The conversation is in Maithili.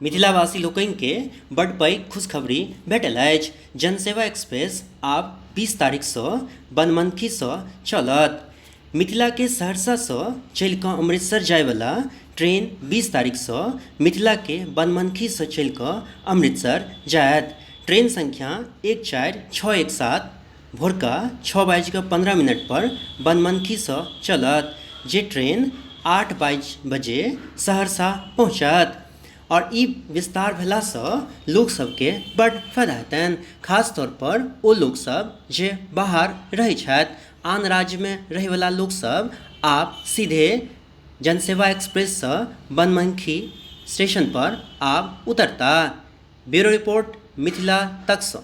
मिथिलावासी लोकनिके बड्ड पैघ खुशखबरी भेटल अछि। जनसेवा एक्सप्रेस आब 20 तारीखसँ बनमनखीसँ चलत। मिथिलाके सहरसासँ चलि कऽ अमृतसर जायवला ट्रेन 20 तारीखसँ मिथिलाके बनमनखीसँ चलि कऽ अमृतसर जायत। ट्रेन संख्या 1 4 6 1 7 भोरका 6 बाजि कऽ 15 मिनटपर बनमनखीसँ चलत, जे ट्रेन 8 बजे सहरसा पहुँचत। आओर ई विस्तार भेलासँ लोकसभके बड्ड फायदा हेतनि, खास तौरपर ओ लोकसभ जे बाहर रहैत छथि। आन राज्यमे रहैवला लोकसभ आब सीधे जनसेवा एक्सप्रेससँ बनमनखी स्टेशनपर आब उतरताह। Bureau report, Mithila तकसँ।